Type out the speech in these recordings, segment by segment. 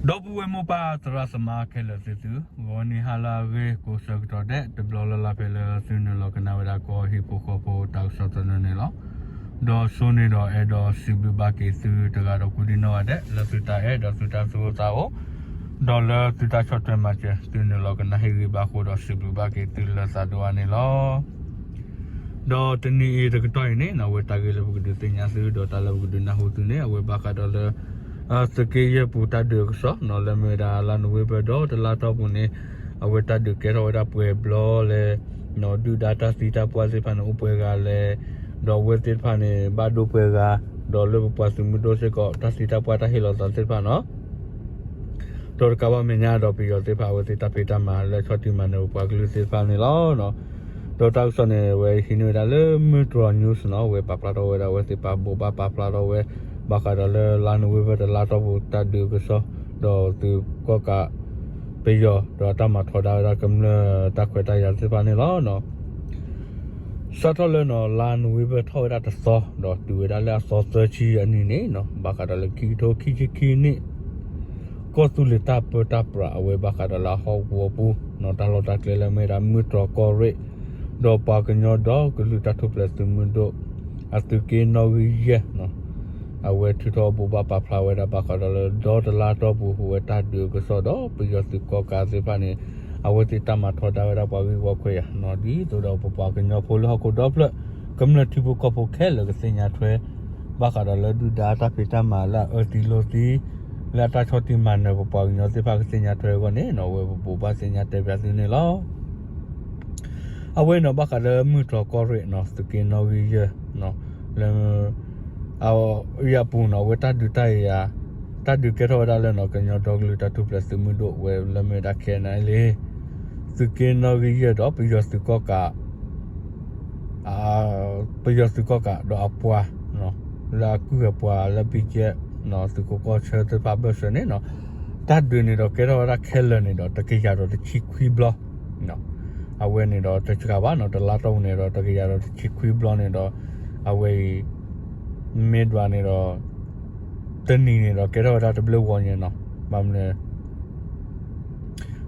ဒီပုၢ်ဝဲၢ်မိၢ်ပၢ်သရၣ်သမါခဲလၢာ်သ့ၣ်သု, ဂီၤနံၤဟါလၢအဂ့ၤကိးဆၢကတီၢ်ဒဲး တဘျီလၢ်လၢ်ဖဲလၢသုနုာ်လီၤကနၣ်ဝဲဒၣ်ကီၢ်ဟံၣ်ဖိဃီဖိတၢ်ကစီၣ်သနၢၣ်န့ၣ်လီၤ. ဒီးဆိန့ၣ်ဒီးအဲၣ်ဒိးစံးဘျုးဘၣ်က့ၤသုတဂၤဒီးကိးဒံနီၢ်ဂၤဒဲး လၢသုတၢ်အဲၣ်ဒီးသုတၢ်သူၣ်အိၣ်သးအိၣ် ဒီးလၢသုတၢ်ဆီၣ်ထွဲမၤစၢၤ သုနုာ်လီၤကနၣ်ဟ့ၣ်ဂံၢ်ဘါဃိဒီးစံးဘျုးဘၣ်က့ၤသုလၢသးဒိၣ်အါန့ၣ်လီၤ. ဒီးတနံၤအံၤတကတီၢ်အံၤန့ၣ် အဝဲတၢ်ဂ့ၢ်လၢပကဒုးသ့ၣ်ညါသု ဒီးတၢ်လၢပကဒုးနၢ်ဟူသုန့ၣ် အဝဲဘၣ်ဃးဒီးလၢ သုးက့ယဲၢ်ပူၤတၢ်ဒုးအကစီၣ် လၢမ့ၢ်ဝဲဒၣ်လါနိၣ်ဝ့ဘၢၣ်ဒီးတလါတီၢ်ပူၤန့ၣ် အဝဲတၢ်ဒုးကဲထီၣ်ဝဲဒၣ်ပှဲၤဘျီလဲၣ်, ဒုၣ်ဒါတၢ်သံတၢ်ပှၢ်သ့ၣ်တဖၣ်န့ၣ် အိၣ်ပှဲၤဂၤလဲၣ်, ဒီးအဝဲသ့ၣ်တဖၣ်န့ၣ် ဘၣ်ဒိပှဲၤဂၤ, ဒီးလၢပပှၤသုးမုၢ်ဒိၣ်စ့ၢ်ကီး တၢ်သံတၢ်ပှၢ်တၢ်ဟ့ၣ်လီၤသးသ့ၣ်တဖၣ်န့ၣ် ဒီးတကးဘၣ်မဲာ်ညါဒီးပယီၤသ့ၣ်တဖၣ် အဝဲသ့ၣ်တၢ်ဖံးတၢ်မၤလၢဆီၣ်တံၢ်မၤနၢၤပပှၤကလုာ်သ့ၣ်တဖၣ်န့ၣ်လီၤ. ဒီးတၢ်ကစီၣ်န့ၣ် အဝဲဟံးန့ၢ်ဝဲဒၣ်လၢ မုၢ်တြီၤ news န့ၣ် အဝဲပာ်ဖျါထီၣ်ဝဲဒၣ် အဝဲသ့ၣ်ပာ်ဘိးဘၣ်ပာ်ဖျါထီၣ်ဝဲ ဘၣ်ဃးဒီးလၢလါနိၣ်ဝ့ဘၢၣ်တလါတီၢ်ပူၤတၢ်ဒုးအကစီၣ်, ဒီးသုးကီၣ်ကးပယီၤ ဒီးတၢ်မၤထီဒါဝဲဒၣ်ကမျၢၢ်တၢ်ခွဲးတၢ်ယာ်သ့ၣ်တဖၣ်န့ၣ်လီၤ. စးထီၣ်လၢန့ၣ် လါနိၣ်ဝ့ဘၢၣ်ထီၣ်ဝဲဒၣ်တသီ ဒီးတုၤဝဲဒၣ်လၢအသီသၢဆံအနံၤန့ၣ် ဘၣ်ဃးဒီးလၢခံကထိခံဆံခံနံၣ် ကီၢ်သူလ့ၤတၢ်ပၢတၢ်ပြး အဝဲဘၣ်ဃးဒီးလၢအဟီၣ်ကဝီၤပူၤန့ၣ် တၢ်လီၢ်တၢ်ကျဲလၢမ့ၢ်ဒၣ်မုၢ်တြီၤကီၢ်ရ့ၣ် ဒီးပှၤကညီဒီကလုာ်တၢ်ထူၣ်ဖျဲးသုးမုၢ်ဒိၣ် အသုးက့နီၣ်ဂံၢ်ယဲၢ် အဝဲထုးထီၣ်ဘိးဘၣ်ပာ်ဖျါဝဲဒၣ် ဘၣ်ဃးဒီးလၢဒီတလါတီၢ်ပူၤ အဝဲတၢ်ဒုးအကစီၣ်ဒီး ပယီၤသုးကီၣ်ကးသ့ၣ်တဖၣ်န့ၣ် အဝဲသ့ၣ်တၢ်မၤထီဒါဝဲဒၣ်ပှၤဂ့ၢ်ဝီခွဲးယာ်န့ၣ် ဒ်သိးဒီးပပှၤကညီဖိလၢဟီၣ်ခိၣ်ဒီဖျၢၣ် ကမျၢၢ်ထံဖိကီၢ်ဖိခဲလၢာ်ကသ့ၣ်ညါထွဲ ဘၣ်ဃးဒီးလၢဒုၣ်ဒါတၢ်ဖံးတၢ်မၤလၢအအၢသံလိာ်သံ လၢအတၢ်ဆီၣ်တံၢ်မၤနၢၤပပှၤကညီသ့ၣ်တဖၣ်ကသ့ၣ်ညါထွဲအဂီၢ်န့ၣ် အဝဲပဘိးဘၣ်သ့ၣ်ညါတဲဖျါသုန့ၣ်လီၤ. အဝဲန့ၣ်ဘၣ်ဃးလၢမုၢ်တြီၤကီၢ်ရ့ၣ်န့ၣ် သုးက့နီၣ်ဂံၢ်ယဲၢ် လၢ အယၤပူၤန့ၣ် အဝဲတၢ်ဒုးတၢ်ယၤ တၢ်ဒုးကဲထီၣ်ဝဲဒၣ်လၢန့ၣ် ကညီဒီကလုာ်တၢ်ထူၣ်ဖျဲးသုးမုၢ်ဒိၣ်ဝဲလၢမ့ၢ်ဝဲဒၣ် ခဲအံၤန့ၣ်လံ သုးက့နီၣ်ဂံၢ်ယဲၢ်ဒီးပယီၤသုးကီၣ်ကး ပယီၤသုးကီၣ်ကးဒီးအပှၤ လၢအကုၢ်အပှၤလၢ ဘံကဲ သုးခိးကီၢ်ဆၢသ့ၣ်တဖၣ်ဘၢၣ်စၢၤန့ၣ် တၢ်ဒုးန့ၣ်ဒီးကဲထီၣ်ဝဲဒၣ်ခဲလၢာ်န့ၣ်ဒီး တကယၤဒီးတဆံခွံဘျီ အဝဲန့ၣ်ဒီးတစှၤဘၣ်န့ၣ် တလါတီၢ်ပူၤန့ၣ်ဒီး တကယၤဒီးတဆံခွံဘျီန့ၣ်ဒီး အဝဲအံၤ မ့ၢ်ဒွးန့ၣ်ဒီး တနံၤန့ၣ်ဒီးကဲထီၣ်ဝဲဒၣ်တဘျုးဂီၤညါန့ၣ် ဘၣ်မနုၤ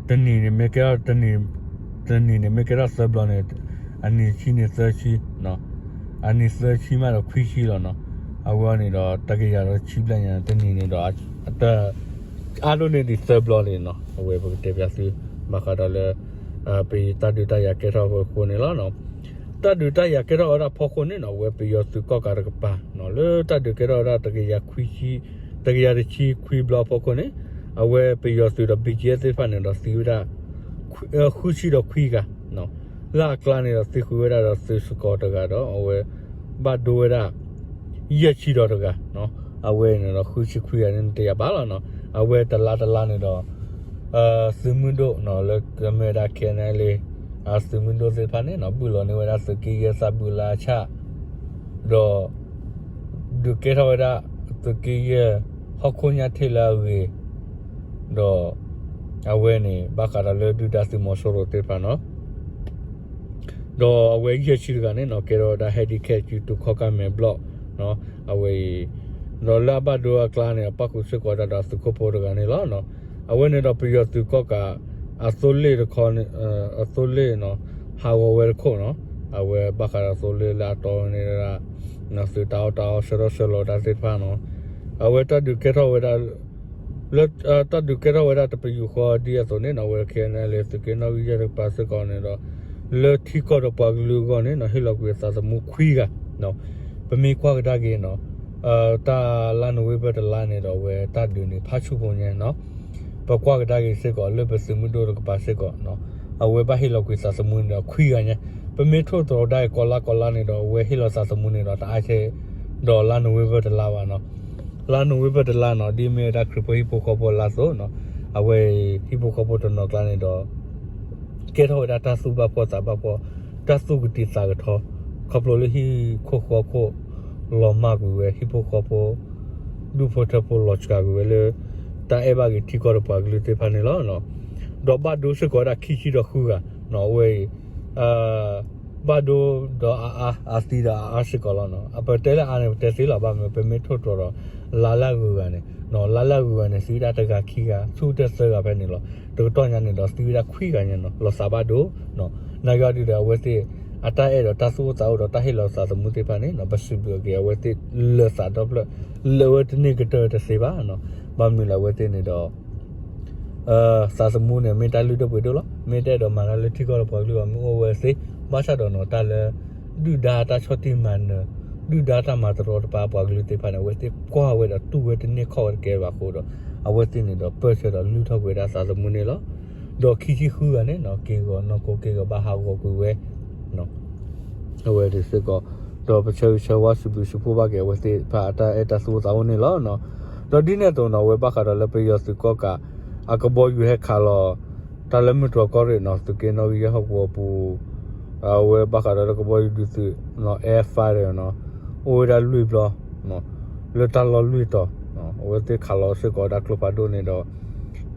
တနံၤန့ၣ်မ့ၢ်ကဲထီၣ် တနံၤန့ၣ်မ့ၢ်ကဲထီၣ်သၢဘျီန့ၣ် အနံၤဆံန့ၣ်သၢဆံ အနံၤသၢဆံမးဒီးခွံဆံလီၤန့ၣ် အဝဲန့ၣ်ဒီးတကယၤဒီးဆံဘျဲၣ်ညါ တနံၤန့ၣ်ဒီး အါဒိၣ်န့ၢ်ဒံးသၢဘျီန့ၣ် အဝဲပကတဲပျးသု ဘၣ်ဃးဒီးလၢ ပတၢ်ဒုးတၢ်ယၤကဲထီၣ်ဝဲအဃိန့ၣ်လီၤ. တၢ်ဒုးတၢ်ယၤကဲထီၣ်ဝဲဒၣ်ဖီခိၣ်န့ၣ် အဝဲပယီၤသုးကီၣ်ကးတကပၤ လၢတၢ်ဒုးကဲထီၣ်ဝဲဒၣ် တကယၤတဆံခွံဘျီအဖီခိၣ်န့ၣ် အဝဲပယီၤသုးဒီး ဘံကဲ သ့ၣ်တဖၣ်န့ၣ်ဒီးသံဝဲဒၣ် ဃုဆံဒီးခွံဂၤ လၢအကျါန့ၣ်ဒီးသံဃုာ်ဝဲဒၣ်ဒီးသုးစကီးတဂၤဒီး အဝဲ ဘၣ်ဒိဝဲဒၣ် ယဲၢ်ဆံဒီးတဂၤ အဝဲန့ၣ်ဒီးဃုဆံခွံဂၤန့ၣ်တယၤဘၣ်လီၤန့ၣ် အဝဲတလါတလါန့ၣ်ဒီး သုးမုၢ်ဒိၣ်န့ၣ် လၢကမ့ၢ်ဝဲဒၣ် ခဲအံၤန့ၣ်လံ အသုးမုၢ်ဒိၣ်သ့ၣ်တဖၣ်န့ၣ် ဘုၣ်လီၤန့ၢ်ဝဲဒၣ်သုးက့ယဲၢ်သးဘုလါဆၣ် ဒီး ဒုးကဲထီၣ်ဝဲဒၣ် သုးက့ယဲၢ် ဟီၣ်ခိၣ်ညါထံၣ်လၢအဂ့ၤ ဒီး အဝဲန့ၣ် ဘၣ်ဃးဒီးလၢဒုၣ်ဒါသုးမီၤစိရိၤသ့ၣ်တဖၣ်န့ၣ် ဒီးအဝဲယဲၢ်ဆံတဂၤန့ၣ် ကဲထီၣ်ဝဲဒၣ် ဟဲဒံးခဲ စုတူာ်ခီၣ်ကၢ်မဲာ်ဘျီၣ် အဝဲအံၤ ဒီးလၢအဘၣ်ဒိအကျါန့ၣ် အပၣ်ဃုာ်စ့ၢ်ကီးဒၣ်ဒီးသုးခိၣ်ဖိတဂၤန့ၣ်လီၤ. အဝဲန့ၣ်ဒီးပယီၤသုးကီၣ်ကး အသိလ့ၣ်တခီ အသိလ့ၣ်န့ၣ် ဟးဂီၤဝဲတခိၣ်န့ၣ် အဝဲဘၣ်ဃးဒီးသိလ့ၣ်လၢအတီဝဲန့ၣ် သုးတၢ်အီၣ်တၢ်အီဆှၢထီၣ်ဆှၢလီၤတၢ်သ့ၣ်တဖၣ်န့ၣ် အဝဲတၢ်ဒုးကဲထီၣ်ဝဲဒၣ် လၢ တၢ်ဒုးကဲထီၣ်ဝဲဒၣ်တပယူာ်ဃီဒ်အသိးန့ၣ် အဝဲ ခဲအံၤန့ၣ်လံ သုးက့နီၣ်ဂံၢ်ယဲၢ်တကပၤစ့ၢ်ကီးန့ၣ်ဒီး လၢထံကီၢ်ဒီးပှၤကလုာ်အဂီၢ်န့ၣ် ဟ့ၣ်လီၤကွံာ်အသးသမူခွံဂၤ ပမ့ၢ်ကွၢ်ကဒါက့ၤန့ၣ် တၢ်လါနိၣ်ဝ့ဘၢၣ်တလါန့ၣ်ဒီး အဝဲတၢ်ဒုးန့ၣ် ဖးဆူၣ်ဖိညါန့ၣ် ပကွၢ်ကဒါက့ၤစ့ၢ်ကီး လၢပသုးမုၢ်ဒိၣ်တကပၤစ့ၢ်ကီး အဝဲဘၣ်ဟ့ၣ်လီၤကွံာ်သးသမူန့ၣ်ဒီးခွံဂၤညါ ပမ့ၢ်ထိၣ်သတြီၤကဒါက့ၤကိးလါကိးလါန့ၣ်ဒီး အဝဲဟ့ၣ်လီၤသးသမူန့ၣ်ဒီး တအါဆဲး ဒီးလါနိၣ်ဝ့ဘၢၣ်တလါဘၣ်န့ၣ် လါနိၣ်ဝ့ဘၢၣ်တလါန့ၣ် ဒ်မ့ၢ်ဝဲဒၣ်ခရံာ်ဖိဟံၣ်ဖိဃီဖိလါသိးန့ၣ် အဝဲအံၤ ဟံၣ်ဖိဃီဖိတနီၤကျါန့ၣ်ဒီး ကဲထီၣ်ဝဲဒၣ်တၢ်သူၣ်ဘၣ်ဖှီၣ်သးဘၣ်ဖှီၣ် တၢ်သူၣ်ကတံာ်သးကထီ ခီဖျိလၢဟံၣ်ခိၣ်ဃီခိၣ် လီၤမၢ်ကွံာ်ဝဲ ဟံၣ်ဖိဃီဖိ ဒူၣ်ဖိထၢဖိလီၤစှၤကွံာ်ဝဲလၢ တၢ်အဲၣ်ဘၣ်က့ၤထံကီၢ်ဒီးပှၤကလုာ်သ့ၣ်တဖၣ်န့ၣ်လီၤ. ဒီးဘၣ်ဒိစ့ၢ်ကီးဝဲဒၣ်ခံဆံဒီးဃုဂၤ အဝဲအံၤ ဘၣ်ဒိဒီးအအါ အသံဒီးအအါစ့ၢ်ကီးလီၤန့ၣ် အပတဲလၢအါန့ၣ် ပတဲသ့လီၤ ဘၣ်မနုၤ ပမ့ၢ်ထိၣ်သတြီၤဒီး လါလၢအဂုၤအဂၤန့ၣ် လါလၢအဂုၤဂၤန့ၣ် သံဝဲဒၣ်တဂၤခံဂၤ ဆူၣ်ကတၢၢ်သၢဂၤဖဲန့ၣ်လီၤ. တကတီၢ်ညါန့ၣ်ဒီး သံဝဲဒၣ်ခွံဂၤညါနီၤ လီၤသးဘၣ်ဒိနီၤ. နာ်က့အီၤဒုဒီး အဝဲသ့ၣ် အတၢ်အဲၣ်ဒိးတၢ်သူၣ်အိၣ်သးအိၣ်ဒီးတၢ်ဟ့ၣ်လီၤသးသမူသ့ၣ်တဖၣ်န့ၣ်နီၤ ပစံးဘျုးက့ၤအဝဲသ့ၣ်လၢာ်သးဒီဖျၢၣ် လၢာ်ဝဲတန့ၢ်ကတၢၢ်တသ့ဘၣ်နီၤ. ဘၣ်မနုၤလဲၣ်အဝဲသ့ၣ်န့ၣ်ဒီး သးသမူန့ၣ် မ့ၢ်တၢ်လုၢ်ဒိၣ်ပှ့ၤဒိၣ်လီၤ. မ့ၢ်တအဲၣ်ဒိးမၤတၢ်လၢထံကီၢ်လၢပှၤကလုာ်အီၤ မ့ၢ်အိၣ်ဝဲသ့, ဘၣ်ဆၣ်ဒီးနီၤ တၢ်လၢ ဒုၣ်ဒါတၢ်ဆီၣ်တံၢ်မၤနၢၤ, ဒုၣ်ဒါတၢ်မၤတရီတပါပှၤကလုာ်သ့ၣ်တဖၣ်န့ၣ် အဝဲသ့ၣ်ကွၢ်ဝဲဒီးတူၢ်ဝဲတန့ၢ်ခီၣ်ဝဲတကဲဘၣ်အဃိဒီး အဝဲသ့ၣ်န့ၣ်ဒီး ပၢၢ်ဆၢဒီးလုၢ်ထီၣ်ကွံာ်ဝဲဒၣ်သးသမူန့ၣ်လီၤ. ဒီးခံဆံဃုဂၤန့ၣ်နီၤ က့ၤဂီၤနီၢ်ခိက့ၤဂီၤဘၣ်ဟးဂီၤကွံာ်ဝဲ အဝဲဒၣ်စ့ၢ်ကီး ဒီးပဆၢဂ့ၤဆၢဝါစံးဘျုးစံးဖှိၣ်ဘၣ်က့ၤအဝဲသ့ၣ်တဖၣ်အတၢ်အဲၣ်တၢ်သူၣ်အိၣ်သးအိၣ်န့ၣ်လီၤ. ဒီးဒ်န့ၣ်အသိးနီၤ အဝဲဘၣ်ဃးဒီးလၢပယီၤသုးကီၣ်ကး အကဘီယူၤဟဲခးလီၤ တၢ်လၢမုၢ်တြီၢ်ကီၢ်ရ့ၣ်နီၤ သုးက့နီၣ်ဂံၢ်ယဲၢ်ဟီၣ်ကဝီၤပူၤ အဝဲဘၣ်ဃးဒီးလၢကဘီယူၤဒုးသုး Air Fighter နီၤ အိၣ်ဝဲဒၣ်လွံၢ်ဘျီ လၢတၢ်လီၢ်လွံၢ်တီၤ အဝဲသ့ၣ်ခးလီၤစ့ၢ်ကီးဝဲဒၣ်ကျိဖးဒိၣ်န့ၣ်ဒီး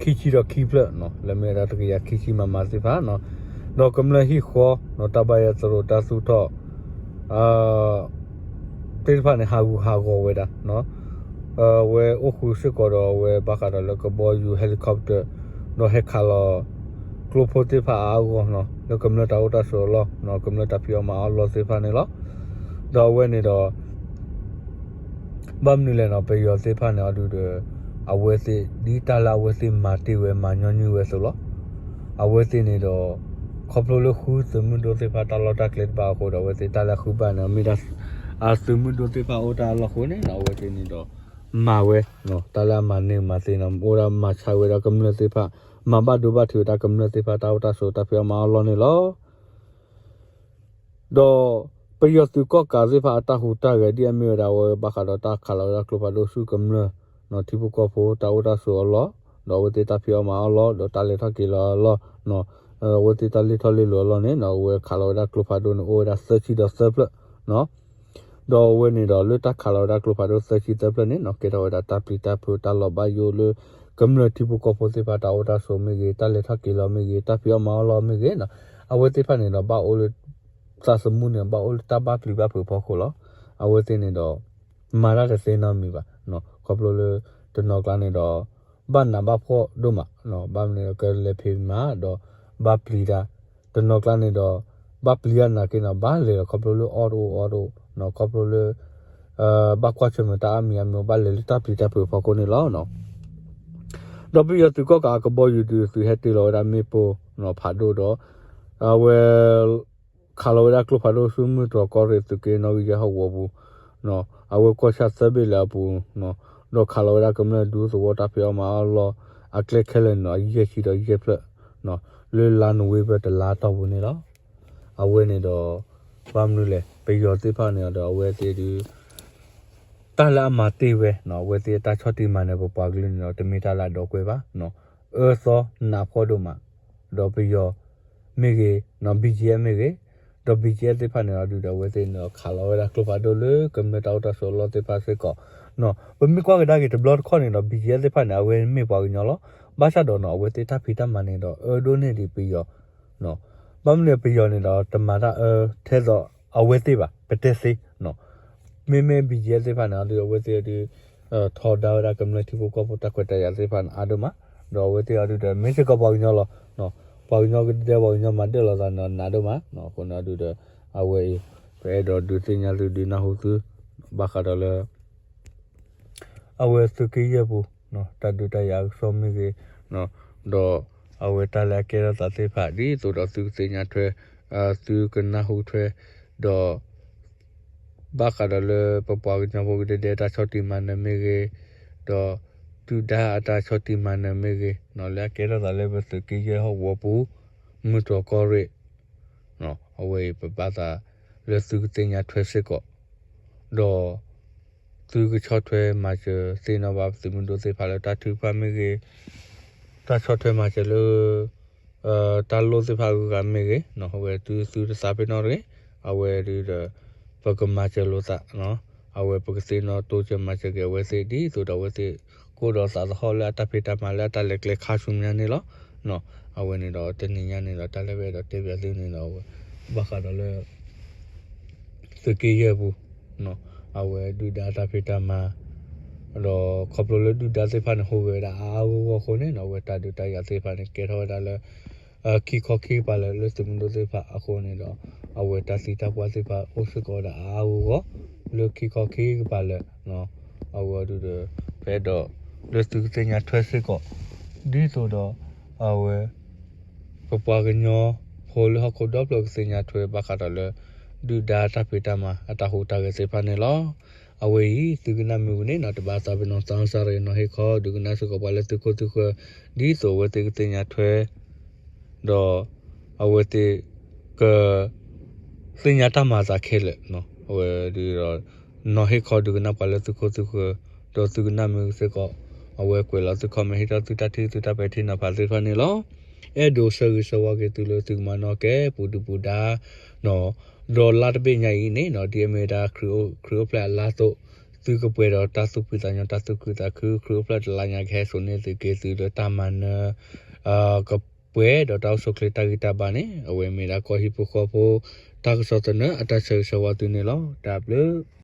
ခံဆံဒီးခံဖျၢၣ်နီၤ လၢမ့ၢ်ဝဲဒၣ်တကယၤခံဆံမမၤသ့ၣ်တဖၣ်နီၤ ဒီးကမျၢၢ်ဟံၣ်ဃီနီၤ တၢ်ဘၣ်ယဲၢ်သရိာ်တၢ်သူၣ်ထီၣ် သ့ၣ်တဖၣ်န့ၣ် ဟးဂူာ်ဟးဂီၤဝဲဒၣ် အဝဲအိၣ်ဃုာ်စ့ၢ်ကီးဒီးအဝဲဘၣ်ဃးဒီးလၢကဘီယူၤ helicopter ဒီးဟဲခးလီၤ ကျိဖိသ့ၣ်တဖၣ်အါအါဂီၢ်ဂီၢ်နီၤ လၢကမျၢၢ်တၢ်အိၣ်တၢ်ဆိးအလီၢ် ကမျၢၢ်တၢ်ဖံးအီၣ်မၤအီၣ်အလီၢ်သ့ၣ်တဖၣ်န့ၣ်လီၤ. ဒီးအဝဲန့ၣ်ဒီး ဘၣ်မနုၤလဲၣ်နီၤ ပယီၤသ့ၣ်တဖၣ်န့ၣ်အီၤဒုဒီး အဝဲသ့ၣ် ဒ်တၢ်လၢအဝဲသ့ၣ်မၤတ့ၢ်ဝဲမၤညီနုၢ်ဝဲအသိးလီၤ. အဝဲသ့ၣ်န့ၣ်ဒီး ခီဖျိလၢဃုသုးမုၢ်ဒိၣ်သ့ၣ်တဖၣ်တၢ်လီၢ်တၢ်ကျဲတဖၣ်အဃိဒီး အဝဲသ့ၣ်တၢ်လၢအဃုဘၣ်န့ၣ် မ့ၢ်ဒၣ် အသုးမုၢ်ဒိၣ်သ့ၣ်တဖၣ်အိၣ်တၢ်အလီၢ်အဃိန့ၣ်နီၤ အဝဲသ့ၣ်န့ၣ်ဒီး မၤဝဲ တၢ်လၢအမၤန့ၢ်မၤသ့နီၤ အိၣ်ဒၣ်မၤဆါဝဲဒၣ်ကမျၢၢ်သ့ၣ်တဖၣ် မၤဘၣ်ဒိဘၣ်ထံးဝဲဒၣ်ကမျၢၢ်သ့ၣ်တဖၣ်တၢ်အိၣ်တၢ်ဆိးတၢ်ဖံးအီၣ်မၤအီၣ်အလီၢ်န့ၣ်လီၤ. ဒီးပယီၤသုးကီၣ်ကးသ့ၣ်တဖၣ်အတၢ်ဟူးတၢ်ဂဲၤဒ်အမ့ၢ်ဝဲဒၣ် အဝဲဘၣ်ဃးဒီးတၢ်ခးလီၤဝဲဒၣ်ကျိဖးဒိၣ်ဆူကမျၢၢ် ထံဖိကီၢ်ဖိတၢ်အိၣ်တၢ်ဆိးအလီၢ် ဒီးအဝဲသ့ၣ်တၢ်ဖံးအီၣ်မၤအီၣ်အလီၢ် ဒီးတၢ်လဲၤထီၣ်က့ၤလီၤအလီၢ် အဝဲသ့ၣ်တၢ်လဲၤထီၣ်လဲၤလီၤအလီၢ်န့ၣ် အဝဲခးလီၤဝဲဒၣ်ကျိဖးဒိၣ်န့ၣ် အိၣ်ဝဲဒၣ်သၢဆံဒီးသၢဖျၢၣ် ဒီးအဝဲန့ၣ်ဒီးလၢတၢ်ခးလီၤဝဲဒၣ်ကျိဖးဒိၣ်သၢဆံသၢဖျၢၣ်န့ၣ်နီၤ ကဲထီၣ်ဝဲဒၣ်တၢ်ပျံၤတၢ်ဖုးတၢ်လီၤဘၣ်ယိၣ်လၢ ကမျၢၢ်ထံဖိကီၢ်ဖိသ့ၣ်တဖၣ်တၢ်အိၣ်တၢ်ဆိးမ့ၢ်ဂ့ၤ တၢ်လဲၤထီၣ်က့ၤလီၤမ့ၢ်ဂ့ၤ တၢ်ဖံးအီၣ်မၤအီၣ်လီၤမ့ၢ်ဂ့ၤနီၤ အဝဲသ့ၣ်တဖၣ်န့ၣ်ဒီးဘၣ်အိၣ်လၢ သးသမူန့ၣ် ဘၣ်အိၣ်လၢတၢ်ဘၣ်ပျံၤဘၣ်ဖုးအဖီခိၣ်လီၤ. အဝဲသ့ၣ်န့ၣ်ဒီး မၤတၢ်တသ့နီတမံၤဘၣ် ခီဖျိလၢ တနီၤကျါန့ၣ်ဒီး ဘၣ်နးဘၣ်ဖှီၣ်ဒိၣ်မး ဘၣ်မနုၤကလဲၤဖံးမၤဒီး ဘၣ်ပျံၤတၢ် တနီၤကျါန့ၣ်ဒီး ဘၣ်ပျံၤတၢ်နာ်က့နီၤ ဘၣ်လဲၤလီၤခီဖျိလၢအီၣ်တအိၣ်အီတအိၣ် ခီဖျိလၢ ဘၣ်ကွၢ်ဆၢၣ်မဲာ်တၢ်အါမံၤအါမံၤ ဘၣ်လဲၤလၢတၢ်ပျံၤတၢ်ဖုးအဖီခိၣ်န့ၣ်လီၤ. ဒီးပယီၤသုးကီၣ်ကးအကဘီယူၤဒုးသုးဟဲတ့ၢ်လီၤဝဲဒၣ်မ့ၣ်ပိၢ်ဖးဒိၣ်ဒီး အဝဲ ခးလီၤဝဲဒၣ်ကျိဖးဒိၣ်ဆူမုၢ်တြီၢ်ကီၢ်ရ့ၣ်သုးက့နီၣ်ဂံၢ်ယဲၢ်ဟီၣ်ကဝီၤပူၤ အဝဲကီၢ်ဆၣ်သၢဘ့ၣ်လၢအပူၤ ဒီးခးလီၤဝဲဒၣ်ကမျၢၢ်ဒူသဝီတၢ်ဖံးအီၣ်မၤအီၣ်အလီၢ် အကျဲခဲလၢာ်န့ၣ်ဒီး ယဲၢ်ဆံဒီးယဲၢ်ဖျၢၣ် လၢလါနိၣ်ဝ့ဘၢၣ်တလါတီၢ်ပူၤန့ၣ်လီၤ. အဝဲန့ၣ်ဒီး ဘၣ်မနုၤလဲၣ် ပယီၤသ့ၣ်တဖၣ်န့ၣ်ဒီး အဝဲသ့ၣ်ဒုး တၢ်လၢအမၤတ့ၢ်ဝဲ အဝဲသ့ၣ်အတၢ်ဆီၣ်တံၢ်မၤနၢၤပပှၤကလုာ်န့ၣ်ဒီး တမ့ၢ်တၢ်လၢအဒီကွဲၢ်ဘၣ်. အၢသီနးဖှီၣ်ဒိၣ်မး ဒီးပယီၤမ့ၢ်ဂ့ၤ BGF မ့ၢ်ဂ့ၤ ဒီး BGF သ့ၣ်တဖၣ်န့ၣ်ဒီး အဝဲသ့ၣ်န့ၣ်ဒီး ခးလီၤဝဲဒၣ်ကျိဖးဒိၣ်လၢကမျၢၢ်တၢ်အိၣ်တၢ်ဆိးအလီၢ်သ့ၣ်တဖၣ်စ့ၢ်ကီး ပမ့ၢ်ကွၢ်ကဒါက့ၤတဘျီတခီၣ်န့ၣ်ဒီး BGF သ့ၣ်တဖၣ်န့ၣ် အဝဲမ့ၢ်ပှၤကညီလီၤ. ဘၣ်ဆၣ်ဒီးနီၤ အဝဲသ့ၣ်တၢ်ဖံးတၢ်မၤန့ၣ်ဒီး အၢဒိၣ်န့ၢ်ဒံးပယီၤ ဘၣ်မနုၤပယီၤန့ၣ်ဒီး တမၤတၢ်အၢထဲသိးအဝဲသ့ၣ်ဘၣ် ပတဲသ့ မ့မ့ၢ် BGF သ့ၣ်တဖၣ်န့ၣ်ဒီး အဝဲသ့ၣ်ဒုး ထီဒါဝဲဒၣ်ကမျၢၢ်ထံဖိကီၢ်ဖိတၢ်ခွဲးတၢ်ယာ်သ့ၣ်တဖၣ်န့ၣ် အါဒိၣ်မး ဒီးအဝဲသ့ၣ်အီၤဒုးဒီး မ့ၢ်စ့ၢ်ကီးပှၤကညီလီၤ. ပှၤကညီကဒဲပှၤကညီမၤဒၢၣ်လိာ်သးန့ၣ်ဒီး နးဒိၣ်မး အဃိန့ၣ်အီၤဒုးဒီး အဝဲအံၤ ပအဲၣ်ဒိးဒုးသ့ၣ်ညါသုဒုးနၢ်ဟူသု ဘၣ်ဃးဒီးလၢ အဝဲသုးက့ယဲၢ်ပူၤ တၢ်ဒုးတၢ်ယၤအကစီၣ်မ့ၢ်ဂ့ၤ ဒီးအဝဲတၢ်လၢအကဲထီၣ်သးသ့ၣ်တဖၣ် ဒ်သိးဒီးသုကသ့ၣ်ညါထွဲ သုကနၢ်ဟူထွဲ ဒီး ဘၣ်ဃးဒီးလၢပပှၤကညီဖိကဒဲဒဲတၢ်ဆီၣ်တံၢ်မၤနၢၤမ့ၢ်ဂ့ၤ, ဒီးဒုၣ်ဒါအတၢ်ဆီၣ်တံၢ်မၤနၢၤမ့ၢ်ဂ့ၤ, လၢအကဲထီၣ်သးလၢပသုးက့ယဲၢ်ဟီၣ်ကဝီၤပူၤ မုၢ်တြီၢ်ကီၢ်ရ့ၣ် အဝဲအံၤပဘၣ်သးလၢသုကသ့ၣ်ညါထွဲစ့ၢ်ကီး, ဒီး သုကဆီၣ်ထွဲမၤစၢၤသ့ၣ်နီၣ်ဘၣ်ပသုးမုၢ်ဒိၣ်သ့ၣ်တဖၣ်လၢတၢ်ထုကဖၣ်မ့ၢ်ဂ့ၤ, တၢ်ဆီၣ်ထွဲမၤစၢၤလၢ တၢ်လိၣ်သ့ၣ်တဖၣ်အဂုၤအဂၤမ့ၢ်ဂ့ၤ, အဝဲသုသုတသးပ့ၤနီၣ်တဂ့ၤ, အဝဲဒုးဒီး ပကမၤစၢၤလိာ်သး, အဝဲပကသ့ၣ်နီၣ်တိစၢၤမၤစၢၤက့ၤအဝဲသ့ၣ် ဒ်သိးဒီးအဝဲသ့ၣ် ကအိၣ်ဒီးသးသဟီၣ်လၢအတၢ်ဖံးတၢ်မၤလၢအတၢ်လဲၤကျဲခါဆူညါန့ၣ်လီၤ. အဝဲန့ၣ်ဒီးတနံၤညါန့ၣ်ဒီး တၢ်လၢပအဲၣ်ဒိးတဲပၠးသုန့ၣ်ဒီး ဘၣ်ဃးဒီးလၢ သုးက့ယဲၢ်ပူၤ, အဝဲဒုၣ်ဒါတၢ်ဖံးတၢ်မၤ ဒီးခီဖျိလၢဒုၣ်ဒါသ့ၣ်တဖၣ်န့ၣ် ဟူးဂဲၤဝဲဒၣ်အါအါဂီၢ်ဂီၢ်အဃိန့ၣ်ဒီး အဝဲတၢ်ဒုးတၢ်ယၤသ့ၣ်တဖၣ်န့ၣ် ကဲထီၣ်ဝဲဒၣ်လၢ ခံခီခံကပၤလၢာ်လၢသုးမုၢ်ဒိၣ်သ့ၣ်တဖၣ်အဃိန့ၣ်ဒီး အဝဲတၢ်သံတၢ်ပှၢ်သ့ၣ်တဖၣ်အိၣ်စ့ၢ်ကီးဝဲဒၣ်အါအါဂီၢ်ဂီၢ် လၢခံခီခံကပၤလၢာ် အဝဲဒုးဒီး ဖဲဒီး လၢသုကသ့ၣ်ညါထွဲစ့ၢ်ကီး ဒ်သိးဒီး အဝဲ ပပှၤကညီဖိလၢဟီၣ်ခိၣ်ဒီဖျၢၣ်ကသ့ၣ်ညါထွဲဘၣ်ဃးဒီးလၢ ဒုၣ်ဒါတၢ်ဖံးတၢ်မၤအတၢ်ဟူးတၢ်ဂဲၤသ့ၣ်တဖၣ်န့ၣ်လီၤ. အဝဲအံၤ သုကနၣ်မ့ၢ်ဝံၤန့ၣ်နီၤ တဘၣ်သးပ့ၤနီၣ်သးစၢ်တဂ့ၤ နီၤဟ့ၣ်ခီဒုးကနၣ်စ့ၢ်ကီးပှၤလၢသုခိၣ်သုဃၢၤ ဒ်သိးအဝဲသ့ၣ်ကသ့ၣ်ညါထွဲ ဒီး အဝဲသ့ၣ် က သ့ၣ်ညါတၢ်မၤအသးခဲလၢာ် အဝဲဒုးဒီး နီၤဟ့ၣ်ခီဒုးကနၣ်ပှၤလၢသုခိၣ်သုဃၢၤ ဒီးသုကနၣ်မ့ၢ်စ့ၢ်ကီး အဝဲကွဲးလီၤသု comment ဟ့ၣ်ထီၣ်သုတၢ်ထံၣ်သုတၢ်ပဲာ်ထံနီၤဖးသ့ၣ်တဖၣ်န့ၣ်လီၤ. အဲၣ်ဒိးဆၢဂ့ၤဆၢဝါက့ၤသုလၢသုကမၤနီၣ်ကဲပူၤဒုၣ်ပူၤဒါ ဒီးလါတဘ့ၣ်ညါအံၤန့ၣ်နီၤ ဒ်အမ့ၢ်ဝဲဒၣ်ခရံာ်အိၣ်ဖျဲၣ်အလါအသိး သုကပှဲၤဒီးတၢ်သူၣ်ဖှံသးညီတၢ်သူၣ်ခုသးခု ခရံာ်အိၣ်ဖျဲၣ်တလါညါကဟဲစိာ်န့ၢ်သုက့ၤသုလၢတၢ်မၤနၢၤ ကပှဲၤဒီးတၢ်အိၣ်ဆူၣ်အိၣ်ချ့တၢ်ဂံၢ်တၢ်ဘါန့ၣ် အဝဲမ့ၢ်ဒၣ်ကီၢ်ဟံၣ်ဖိဃီဖိ တၢ်ကစီၣ်သနၢၣ်အတၢ်ဆၢဂ့ၤဆၢဝါသုန့ၣ်လီၤ. တၢ်ဘျုး